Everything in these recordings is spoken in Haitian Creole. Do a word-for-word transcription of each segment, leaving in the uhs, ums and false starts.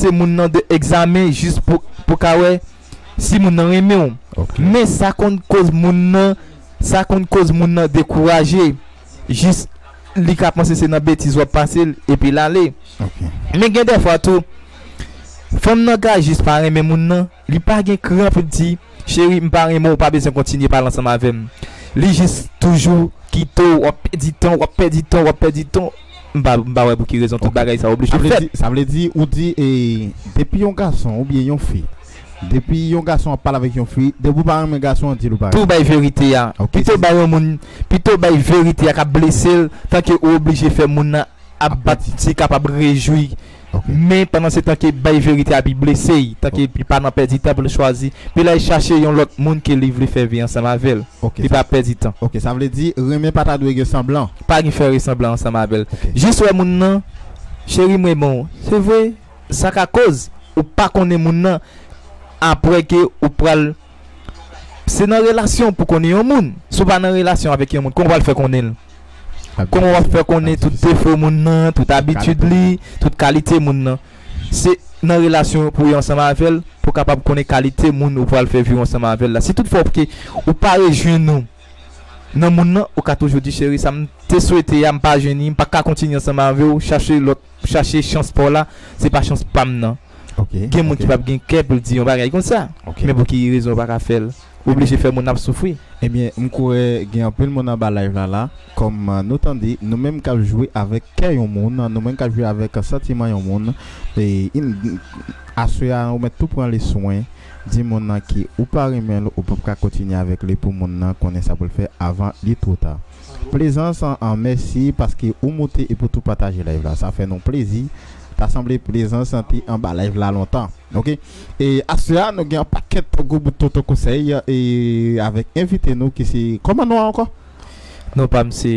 pase moun nan de egzamen jis pou, pou ka wè si moun nan renmen w. Men sa konn koz moun nan, sa konn koz moun nan dekouraje. Jis li ka panse se nan betiz w ap pase l epi l ale. Men gen dèfwa tou, fanm nan ka jis pa renmen moun nan, li pa gen kran pou l di, cheri, m pa renmen w, ou pa bezwen kontinye pale ansanm avè m. Li jis toujou kite w, w ap pèdi tan, w ap pèdi tan, w ap pèdi tan. M pa, m pa wè pou ki rezon tout bagay sa oblije fèt. Sa vle di, ou di, e, depi yon gason oubyen yon fi, depi yon gason ap pale avèk yon fi, depi w pa renmen gason an, di l ou pa renmen. Tou bay verite a. Pito bay yon moun, pito bay verite a k ap blese l, tanke ou oblije fè moun nan ap bat, se kapab rejwi. Men pandan se tan ke bay verite a, pi blese l, tanke li pa nan pèdi tan pou l chwazi, pi l al chache yon lòt moun ke li vle fè vi ansanm avè l. Li pa pèdi tan. Ok, sa vle di, renmen pa ta dwe gen sanblan. Pa gen fè resanblan ansanm avè l. Jis wè moun nan, cheri, m renmen w. Se vre, sa ka koz ou pa konnen moun nan apre ke ou pral, se nan relasyon pou konnen yon moun. Si w pa nan relasyon avèk yon moun, kòman w pral fè konnen l? Kòman w ap fè konnen tout defo moun nan, tout abitid li, tout kalite moun nan? Se nan relasyon pou w ye ansanm avè l, pou w kapab konnen kalite moun ou pral fè vi w ansanm avè l la. Si toutfwa w ke ou pa rejwenn ou nan moun nan, ou ka toujou di, cheri, sa m te swete a, m pa jwenn li, m pa ka kontinye ansanm avè w, chache lòt, chache chans pa w la, se pa chans pa m nan. Gen moun ki p ap gen kè pou l di yon bagay konsa. Men pou ki rezon w pa ka fè l? Ou oblije fè moun nan ap soufri. Ebyen, m kwè gen anpil moun anba live la la. Kòm, euh, nou tande, nou menm k ap jwe avèk kè yon moun, nou menm k ap jwe avèk santiman yon moun, e, in, aswè a, ou mèt tou pran le swen di moun nan ke ou pa renmen l, ou p ap ka kontinye avèk li pou moun nan konnen sa pou l fè avan li twò ta. Plezans, an, an, mèsi paske ou moute epi w tou pataje live la. Sa fè nou plezi. Ta sanble Plezans te anba live la lontan. Ok? E aswè a, nou gen yon pakèt gwo bout tonton konsèy e avèk envite nou ki se, kòman non an ankò? Non pa m se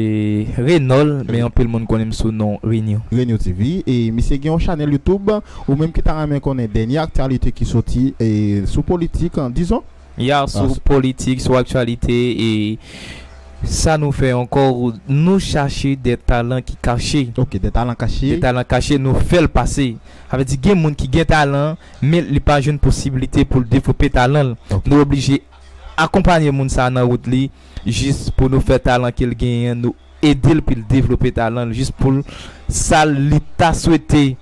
Renol, men anpil moun konnen m sou non Renyo. Renyo T V. E misye gen yon chanèl YouTube. Ou menm ki ta renmen konnen dènye aktyalite ki soti e sou politik, an, dizon? Ya, sou politik, sou aktyalite, e sa nou fè ankò, nou chache de talan ki kache. Ok, de talan kache. De talan kache, nou fè l pase. Sa vle di gen moun ki gen talan, men li pa jwenn posiblite pou l devlope talan l. Nou oblije akonpanye moun sa a nan wout li, jis pou nou fè talan ke l genyen an, nou ede l pou l devlope talan l, jis pou l, sa li ta swete.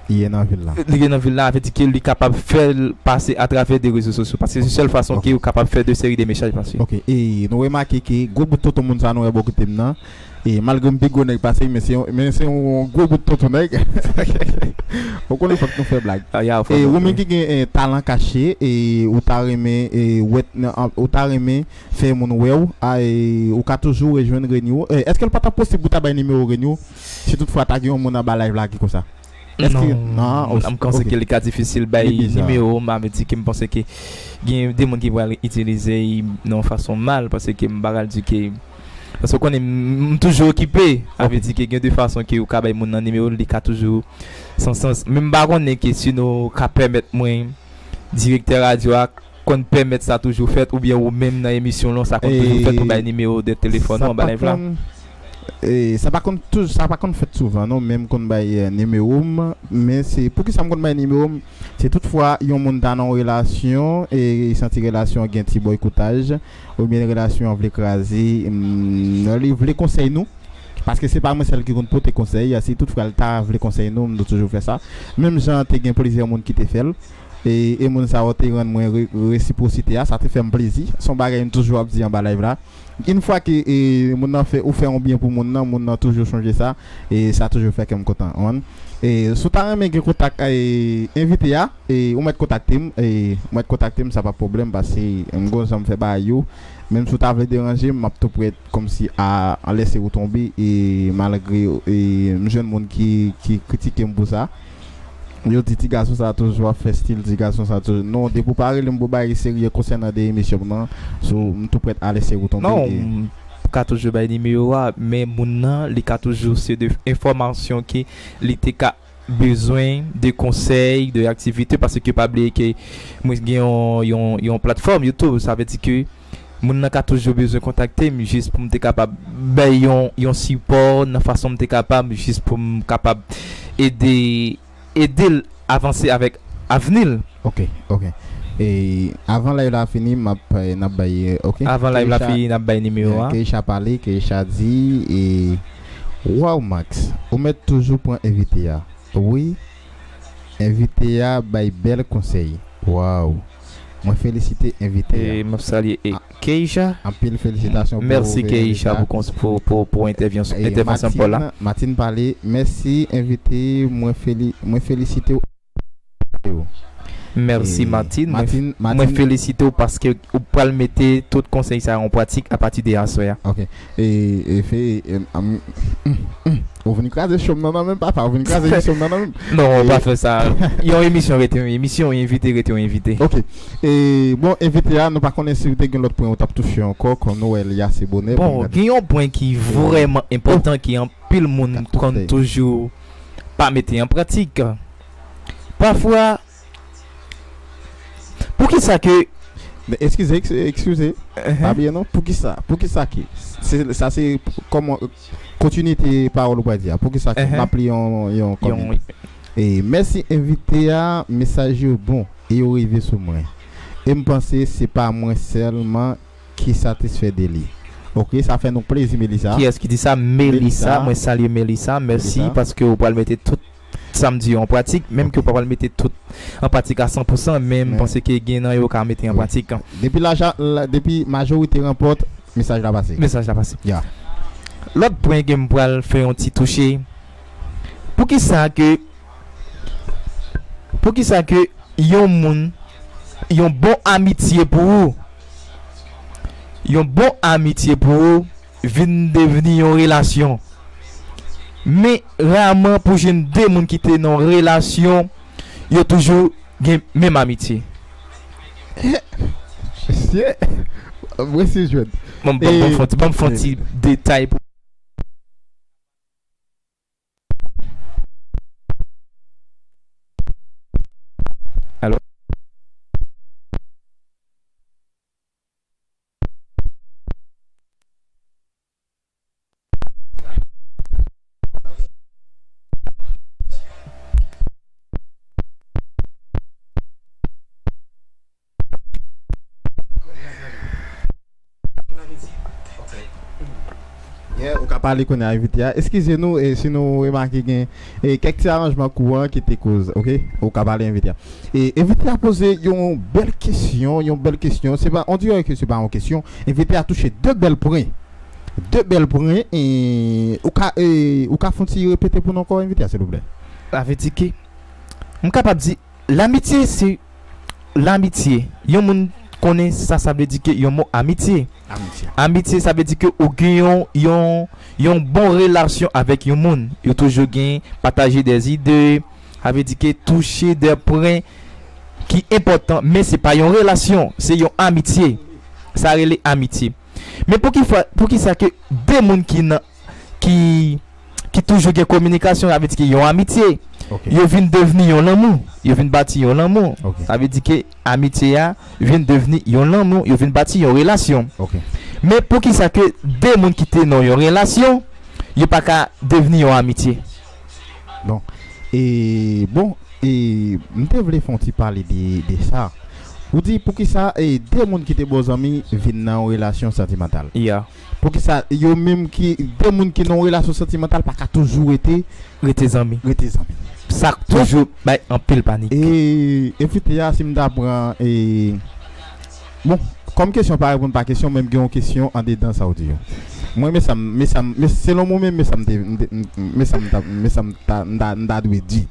Li ye nan vil la. Li ye nan vil la, sa vle di ke li kapab fè l pase atravè de rezo sosyo, paske se sèl fason ke ou kapab fè de seri de mesaj pase. Ok, e nou remake ke gwo bout tonton moun sa nou wè bò kote m nan, e malgre m pi gwo nèg pase l, men se yon, men se yon gwo bout tonton nèg. Ou konnen fòk nou fè blag. E ou menm ki gen, e, talan kache, e ou ta renmen, e, wè, ou ta renmen fè moun wè w, a, e, ou ka toujou rejwenn Renyo. E, èske l pa ta posib pou ta bay nimewo Renyo? Si toutfwa ta gen yon moun anba live la ki konsa. Èske, non, non, m panse ke li ka difisil bay nimewo m, sa vle di ke m panse ke gen de moun ki pral itilize l nan yon fason mal, paske m pa pral di ke, paske w konnen m, m toujou okipe, sa vle di ke gen de fason ke ou ka bay moun nan nimewo l, li ka toujou san sans. Men m pa konnen ke si nou ka pèmèt mwen, direktè radyo a, konn pèmèt sa toujou fèt, oubyen ou menm nan emisyon lan, sa konn toujou fèt, ou bay nimewo de telefòn ou anba live la? E sa pa konn tou, sa pa konn fèt souvan non, men m konn bay, e, nimewo m, men se, poukisa m konn bay nimewo m? Se toutfwa yon moun ta nan yon relasyon e li santi relasyon an gen ti bòykotaj, oubyen relasyon an vle kraze, mm, li vle konsèy nou, paske se pa mwen sèl ki konn pote konsèy, si toutfwa l ta vle konsèy nou, nou toujou fè sa. Menm jan te gen plizyè moun ki te fè l, e, e moun sa yo te rann mwen re-, resipwosite a, sa te fè m plezi. Se yon bagay m toujou ap di anba live la. Yon fwa ke, e, moun nan fè, ou fè yon byen pou moun nan, moun nan toujou chonje sa, e sa toujou fè kè m kontan. Ou konprann? E si w ta renmen gen kontak, e, envite a, e, ou mèt kontakte m, e, ou mèt kontakte m, sa pa pwoblèm, paske m gon jan m fè bagay yo. Menm si w ta vle deranje m, m ap tou prèt kòmsi a, a lèse ou tonbe, e malgre, e, m jwenn moun ki, ki kritike m pou sa. Yo di ti gason sa toujou ap fè stil, ti gason sa toujou. Non, depi w pa rele m pou bagay serye konsènan de emisyon m nan, so, m tou prèt a lèse ou tonbe. Non, e m ka toujou bay nimewo a, men moun nan, li ka toujou se de enfòmasyon ke li te ka bezwen, de konsèy, de aktivite, paske pa bliye ke mwen gen yon, yon, yon platfòm YouTube, sa vle di ke moun nan ka toujou bezwen kontakte m jis pou m te kapab bay yon, yon sipò nan fason m te kapab, jis pou m kapab ede, ede l avanse avèk avni l. Ok, ok. E avan live la fini, m ap, eh, n ap bay, eh, ok. Avan live la fini, n ap bay nimewo a. Keisha pale, Keisha di, e, waw, Max, ou mèt toujou pran envite a. Wi, envite a bay bèl konsèy. Waw. Mwen felisite envite a. E m ap salye, e, Keisha. Anpil felisitasyon pou Mèsi, Keisha, pou, pou, pou, pou entèvyansyon, entèvansyon pa w la. Martine pale, mèsi envite, mwen, feli, mwen felisite w. Mèsi, Martine. Mwen, mwen felisite w paske ou pral mete tout konsèy sa yo an pratik apati de aswè a. Ok. E, e, fe, e, am, mm, mm. Ou vin kraze show m nan nan menm, papa. Ou vin kraze emisyon m nan nan menm. Non, ou pa fè sa. Yon emisyon rete yon emisyon, yon envite rete yon envite. Ok. E, bon, envite a, nou pa konnen si w te gen lòt pwen ou t ap touche ankò, kòm nou wè li ase bonè. Bon, gen yon pwen ki vrèman enpòtan, ki anpil moun konn toujou pa mete an pratik. Pafwa, poukisa ke Men eskize, eskize, eskize. Pa bliye non. Poukisa? Poukisa ki? Se, sa se kòman, kontinite pawòl ou pral di a. Poukisa ki? M ap li yon, yon kòmantè. E mèsi envite a, mesaj yo bon e yo rive sou mwen. E m panse se pa mwen sèlman ki satisfè de li. Ok, sa fè nou plezi, Melissa. Kiyès ki di sa? Melissa. Mwen salye Melissa. Mèsi paske ou pral mete tout sa m di yo an pratik, menm ke w pa pral mete tout an pratik a san pou san, men m panse ke gen nan yo w ka mete an pratik. Depi laja, la, depi majorite ranpòt, mesaj la pase. Mesaj la pase. Ya. Lòt pwen ke m pral fè yon ti touche. Poukisa ke, poukisa ke yon moun, yon bon amitye pou ou, yon bon amitye pou ou, vin devni yon relasyon. Men raman pou jwenn de moun ki te nan yon relasyon, yo toujou gen menm amitye. Mesye, mwen se jwenn. Bon, bon, bon, fon ti, bon, fon ti detay pou Yeah, ou ka pale kounye a envite a. Eskize nou e si nou remake gen e kèk ti aranjman kouran ki te koz, ok? Ou ka pale envite a. E envite a poze yon bèl kesyon, yon bèl kesyon. Se pa, on dirait que se pa yon kesyon. Envite a touche de bèl pwen. De bèl pwen. E ou ka, e, ou ka fon ti repete pou nou ankò, envite a, silvouplè? Sa vle di ke m kapab di lamitye se lamitye. Yon moun konnen sa, sa vle di ke yon mo amitye. Amitye. Amitye, sa vle di ke ou gen yon, yon, yon bon relasyon avèk yon moun. Yo toujou gen pataje dè zide, sa vle di ke touche dè pwen ki enpòtan, men se pa yon relasyon, se yon amitye. Sa rele amitye. Men pou ki fwa, poukisa ke de moun ki nan, ki, ki toujou gen kominikasyon, sa vle di ke yon amitye, yo vin devni yon lanmou, yo vin bati yon lanmou. Sa vle di ke amitye a vin devni yon lanmou, yo vin bati yon relasyon. Men poukisa ke de moun ki te nan yon relasyon, yo pa ka devni yon amitye? Bon, e, bon, e, m te vle fè yon ti pale de, de sa. Ou di poukisa e de moun ki te bon zanmi vin nan yon relasyon santimantal? Yeah. Poukisa yo menm ki, de moun ki nan yon relasyon santimantal pa ka toujou rete, rete zanmi? Rete zanmi. Sa k toujou bay anpil panik. E envite a, si m ta pran, e, bon, kòm kesyon pa reponn pa kesyon, men m gen yon kesyon andedan sa w di yo. Mwen, men sa m, men sa m, men selon mwen menm, men sa m te, m te, m, men sa m ta, men sa m ta, m ta, m ta dwe di.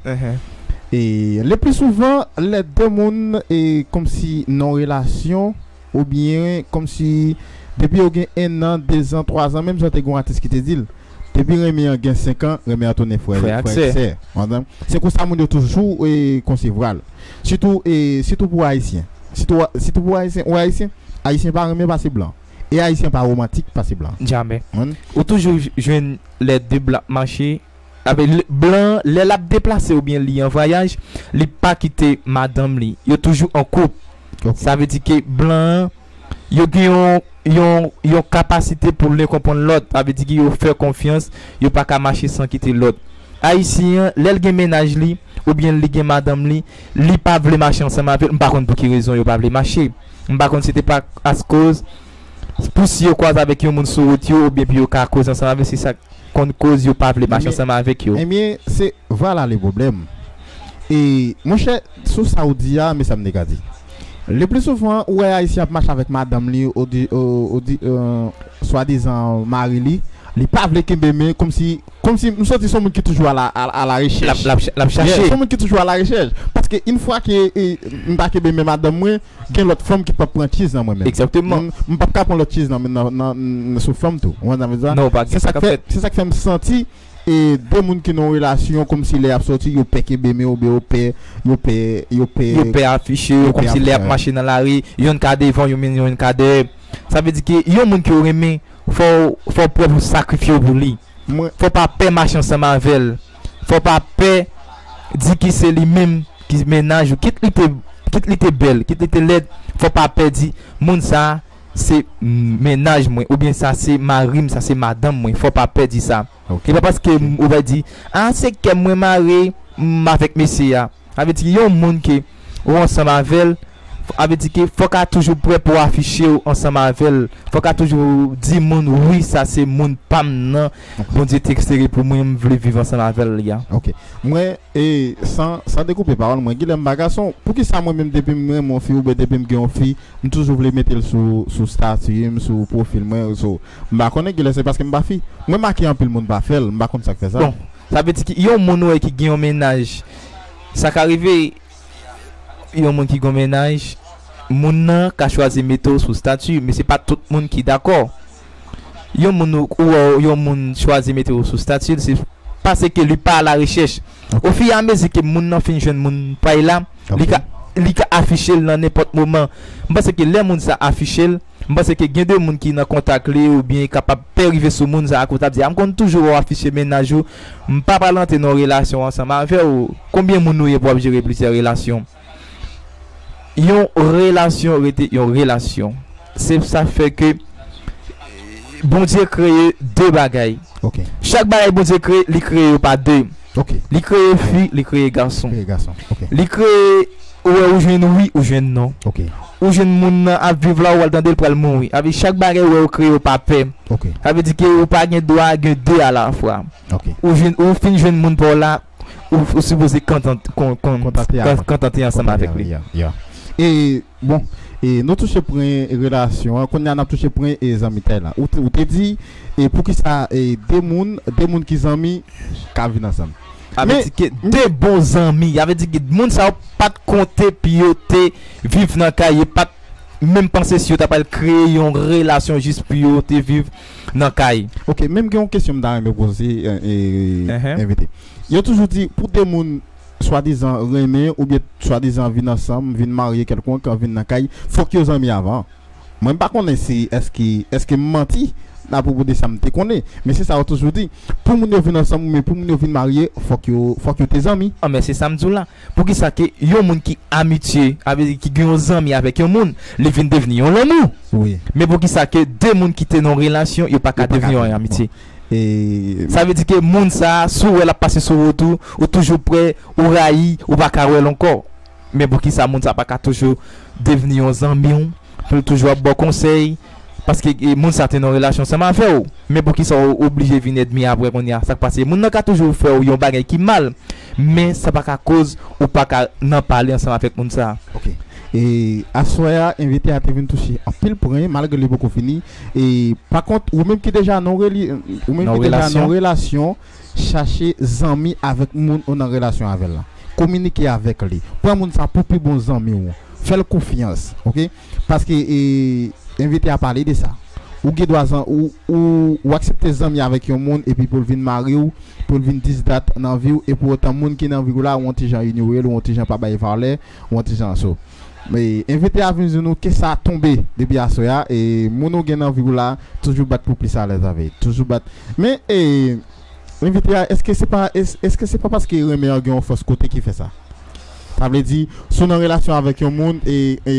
E le pli souvan, lè de moun, e, kòmsi nan relasyon, oubyen kòmsi depi yo gen en an, de zan, twa zan, menm jan te gen yon atis ki te di l, depi renmen an gen senk an, renmen an tounen frè, frè ak sè. Konprann? Se konsa moun yo toujou, e, konsevwa l. Sitou, e, sitou pou Ayisyen. Sitou, sitou pou Ayisyen, ou Ayisyen, Ayisyen pa renmen pase blan. E Ayisyen pa womantik pase blan. Jamè. Ou toujou j-, jwenn lè de blan ap mache, avè, lè, blan an, lè l ap deplase oubyen li an vwayaj, li pa kite madanm li. Yo toujou an koup. Sa vle di ke blan an, yo gen yon, yon, yon kapasite pou l konprann lòt. Sa vle di ke yo fè konfyans, yo pa ka mache san kite lòt. Ayisyen an, lè l gen mennaj li, oubyen li gen madanm li, li pa vle mache ansanm avè l, m pa konn pou ki rezon yo pa vle mache. M pa konn si te pa akoz pou si yo kwaze avèk yon moun sou wout yo, oubyen pou yo ka koze ansanm avè l, se sa k konn koz yo pa vle mache ansanm avèk yo. Ebyen, se, vwala le pwoblèm. E, monchè, sou sa w di a, men sa m te ka di. Le pli souvan, ou wè Ayisyen ap mache avèk madanm li, ou di, ou, ou di, euh, swadizan mari li, li pa vle kenbe men, kòmsi, kòmsi, m santi se yon moun ki toujou a la, a, a la rechèch. L ap, l ap, l ap chache. Yeah, se yon moun ki toujou a la rechèch. Paske, yon fwa ke, e, m pa kenbe men madanm mwen, gen lòt fanm ki p ap pran tchiz nan mwen menm. Egzakteman. M, m p ap ka pran lòt tchiz nan, nan, nan, nan, sou fanm tou. Ou konprann sa m vle di a? Non, pa, se sa k fè, se sa k fè m santi, e, de moun ki nan yon relasyon, kòmsi lè y ap sòti, yo pè kenbe men, oubyen yo pè, yo pè, yo pè, yo pè afiche yo, kòmsi lè y ap mache nan lari, yonn ka devan, yonn, yonn ka dèyè. Sa vle di ke yon moun ke w renmen, fò, fò w prè pou w sakrifye w pou li. Mwen, fò w pa pè mache ansanm avè l. Fò w pa pè di ki se li menm ki mennaj ou. Kit li te, kit li te bèl, kit li te lèd, fò w pa pè di, moun sa a, se mennaj mwen, oubyen sa se mari m, sa se madanm mwen. Fò w pa pè di sa. Ok. E pa paske, ok, m, ou va di, a, se kè m mwen mare, m avèk mesye a. Sa vle di yon moun ke ou ansanm avè l, sa vle di ke fò w ka toujou prè pou w afiche w ansanm avè l. Fò w ka toujou di moun, wi, sa se moun pa m nan. Ok. Bondye te sere pou mwen, m vle viv ansanm avè l, ya. Ok. Mwen, e, san, san dekoupe pawòl, mwen, Guilherme pa gason. Poukisa mwen menm, depi m renmen yon fi, oubyen depi m gen yon fi, m toujou vle mete l sou, sou stati m, sou pwofil mwen, sou, m pa konnen, Guilherme, se paske m pa fi. Mwen make anpil moun pa fè l, m pa konn sa k fè sa. Bon, sa vle di ki yon moun ou wè ki gen yon mennaj, sa ka rive, yon moun ki gen yon mennaj, moun nan ka chwazi mete w sou stati, men se pa tout moun ki dakò. Yon moun ou, ou wè yon moun chwazi mete w sou stati, se paske li pa a la rechèch. Ok. Ofiramezi ke moun nan fin jwenn moun pa l la, li, ok, ka, li ka afiche l nan nenpòt moman. M panse ke lè moun sa afiche l, m panse ke gen de moun ki nan kontak li oubyen kapab pè rive sou moun sa a, kote ap di, a, m konn toujou wè w afiche mennaj ou, m pa pral rantre nan yon relasyon ansanm avè w. Konbyen moun ou ye pou w ap jere plizyè relasyon? Yon relasyon rete yon relasyon. Se sa fè ke Bondye kreye de bagay. Ok. Chak bagay Bondye kreye, li kreye yo pa de. Ok. Li kreye fi, li kreye gason. Kreye gason. Ok. Li kreye, ou wè, ou jwenn wi, ou jwenn non. Ok. Ou jwenn moun nan ap viv la, ou al tande l pral mouri. Sa vle di chak bagay ou wè yo kreye yo pa pè. Ok. Sa vle di ke ou pa gen dwa gen de alafwa. Ok. Ou jwenn, ou fin jwenn moun pa w la, ou, ou sipoze kontan-, kon-, kon-, kontante a-, kon-, kontante ansanm avèk li. Ya, ya. E, bon, e, nou touche pwen relasyon an. Kounye a n ap touche pwen, e, zanmitay la. Ou te, ou te di, e, poukisa, e, de moun, de moun ki zanmi ka vin ansanm. Sa vle di ke de bon zanmi, sa vle di ke moun sa yo pa t konte pou yo te viv nan kay, yo pa t menm panse si yo ta pral kreye yon relasyon jis pou yo te viv nan kay. Ok, men m gen yon kesyon m ta renmen poze, e, e, envite. Yo toujou di, pou de moun swadizan renmen oubyen swadizan vin ansanm, vin marye kèlkonk, vin nan kay, fòk yo zanmi avan. Mwen, m pa konnen si èske, èske m manti apwopo de sa m te konnen, men se sa yo toujou di. Pou moun yo vin ansanm oubyen pou moun yo vin marye, fòk yo, fòk yo te zanmi. An, men se sa m di w la. Poukisa ke yon moun ki amitye, sa vle di ki gen yon zanmi avèk yon moun, li vin devni yon lanmou? Wi. Men poukisa ke de moun ki te nan yon relasyon, yo pa ka devni yon amitye? E sa vle di ke moun sa a, si w wè l ap pase sou wout ou, ou toujou prè, ou rayi, ou pa ka wè l ankò. Men poukisa moun sa a pa ka toujou devni yon zanmi w, pou l toujou ap ba w konsèy? Paske, e, moun sa a te nan yon relasyon ansanm avè w. Men poukisa w oblije vin ènmi apre kounye a? Sa k pase? Moun nan ka toujou fè w yon bagay ki mal, men sa pa ka koz ou pa ka nan pale ansanm avèk moun sa a. Ok. E aswè a, envite a te vin touche anpil pwen, malgre li poko fini. E pa kont, ou menm ki deja nan reli-, ou menm ki deja nan relasyon, chache zanmi avèk moun ou nan relasyon avè l la. Kominike avèk li. Pran moun sa pou pi bon zanmi w. Fè l konfyans, ok? Paske, e, envite a pale de sa. Ou gen dwa zan-, ou, ou, ou aksepte zanmi avèk yon moun epi pou l vin mari w, pou l vin dis dat nan vi w, e pou otan moun ki nan vi w la, ou yon ti jan inyore l, ou yon ti jan pa bay valè, ou yon ti jan so. Men envite a vin di nou ke sa tonbe depi aswè a, e moun ou gen nan vi w la, toujou bat pou plis alèz avè l. Toujou bat. Men, e, envite a, èske se pa, èske se pa paske renmen an gen yon fòs kote ki fè sa? Sa vle di, si w nan relasyon avèk yon moun e, e,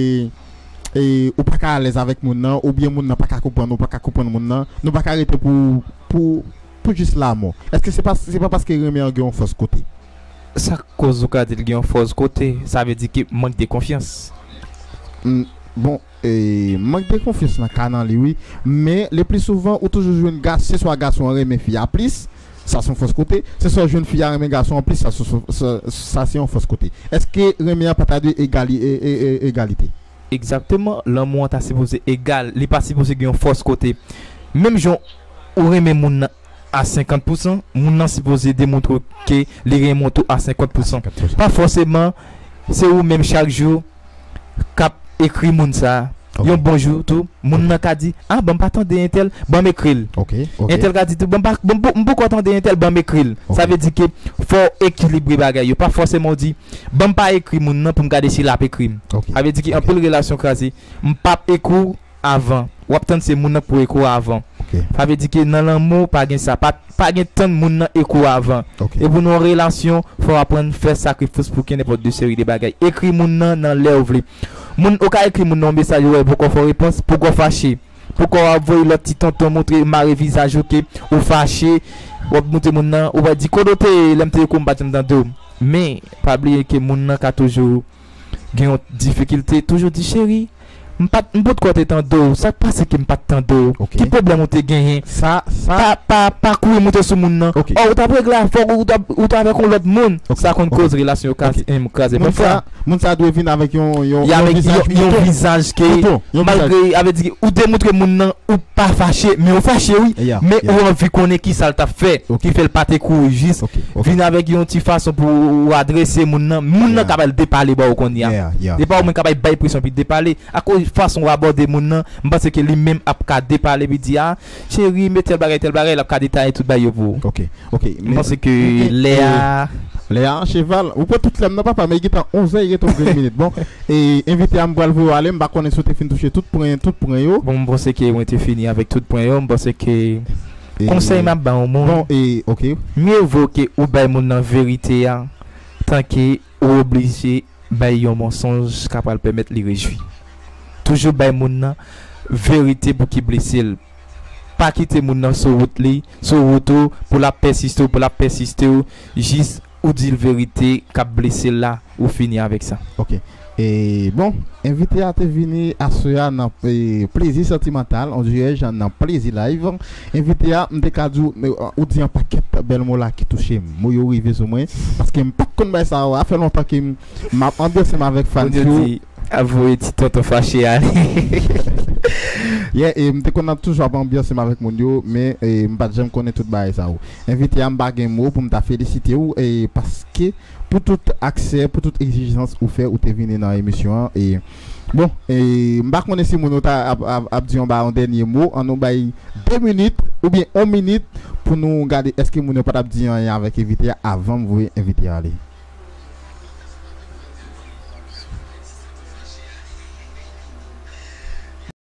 e ou pa ka alèz avèk moun nan, oubyen moun nan pa ka konprann ou, pa ka konprann moun nan, nou pa ka rete pou, pou, ou jis lanmou? Èske se pa, se pa paske renmen an gen yon fòs kote? Sa k koz ou ka di l gen yon fòs kote? Sa vle di ke mank de konfyans. Mm, bon, e, mank de konfyans nan ka nan li, wi. Men, le pli souvan, ou toujou jwenn gason, se swa gason an renmen fi a plis, sa se yon fòs kote. Se swa jwenn fi a renmen gason an plis, sa se, sa, sa se yon fòs kote. Èske renmen an pa ta dwe egali, e, e, e, egalite? Egzakteman, lanmou an ta sipoze egal, li pa sipoze gen yon fòs kote. Menm jan ou renmen moun nan a senkant pousan, moun nan sipoze demontre w ke li renmen w tou a senkant pousan. Pa fòseman se ou menm chak jou k ap ekri moun sa. Yon bon jou tou, moun nan ka di, "Ah, ban m pa tande entèl, ban m ekri l." Entèl ka di tou, "Ban m pa, ban m, m poko tande entèl, ban m ekri l." Sa vle di ke fò w ekilibre bagay yo. Pa fòseman w di, "Ban m pa ekri moun nan pou m gade si l ap ekri m." Sa vle di ke anpil relasyon kraze. "M p ap ekri w avan." W ap tann se moun nan k pou ekri w avan. Sa vle di ke nan lanmou, pa gen sa. Pa, pa gen tann moun nan ekri w avan. E pou nan yon relasyon, fò w aprann fè sakrifis pou gen nenpòt de seri de bagay. Ekri moun nan nan lè w vle. Moun, ou ka ekri moun nan yon mesaj, ou wè l poko fè w repons, poko fache. Poko w ap voye lòt ti tonton montre mare vizaj ou ke ou fache. W ap montre moun nan, ou va di, "Kote w te ye lè m te ekri w, m pa t janm tande w." Men, pa bliye ke moun nan ka toujou gen yon difikilte, toujou di, "Cheri, m pa t, m potko te tande w, sa k pase ke m pa t tande w? Ki pwoblèm ou te genyen?" Sa, sa, pa, pa, pa kouri monte sou moun nan. Ò, ou t ap regle afè w, ou t ap, ou t avèk yon lòt moun. Sa konn koz relasyon yo kraze, em, kraze. Pafwa, moun sa dwe vin avèk yon, yon, yon vizaj, yon vizaj ke, malgre, avè di, ou demontre moun nan ou pa fache, men ou fache, wi. Men ou anvi konnen ki sa l t ap fè, ki fè l pa te kouri jis vin avèk yon ti fason pou ou adrese moun nan. Moun nan ka bay depale ba ou kounye a. E pa ou menm ka bay bay presyon pou depale. Akoz fason ou abòde moun nan, m panse ke li menm ap ka depale, epi di, "Ah, cheri, men tèl bagay, tèl bagay," l ap ka detaye tout bagay yo pou ou. M panse ke lè a, lè a an cheval, ou pran tout lè m nan, papa, men gentan onz è, gentan grenn minit. Bon, e envite a, m pral voye w ale, m pa konnen si w te fin touche tout pwen, tout pwen yo. Bon, m panse ke mwen te fini avèk tout pwen yo, m panse ke konsèy m ap ba yon moun, bon, e, ok, mye vo ke ou bay moun nan verite a, tanke ou oblije bay yon mansonj k ap pral pèmèt li rejwi. Toujou bay moun nan verite pou ki blese l. Pa kite moun nan sou wout li, sou wout ou, pou l ap pèsiste w, pou l ap pèsiste w, jis ou di l verite k ap blese l la, ou fini avèk sa. Ok. E, bon, envite a te vini aswè a nan, e, Plezi Santimantal, on dirèj nan Plezi Live. Envite a, m te ka di w, men, ou di yon pakèt bèl mo la ki touche m. Mo yo rive sou mwen, paske m pa t konn bay sa yo. A fè lontan ke m, m ap anbyanse m avèk fan yo. Ap voye ti tonton fache ale. Yeah, e m te konn ap toujou ap anbyanse m avèk moun yo, men, e, m pa t janm konnen tout bagay sa yo. Envite a, m pa gen mo pou m ta felisite w, e, paske pou tout aksè, pou tout egzijans ou fè, ou te vini nan emisyon an, e, bon, e, m pa konnen si moun yo ta ap, ap, ap di yon ba yon dènye mo, an nou bay de minit, oubyen yon minit, pou nou gade èske moun yo pa t ap di anyen avèk envite a avan m voye envite a ale.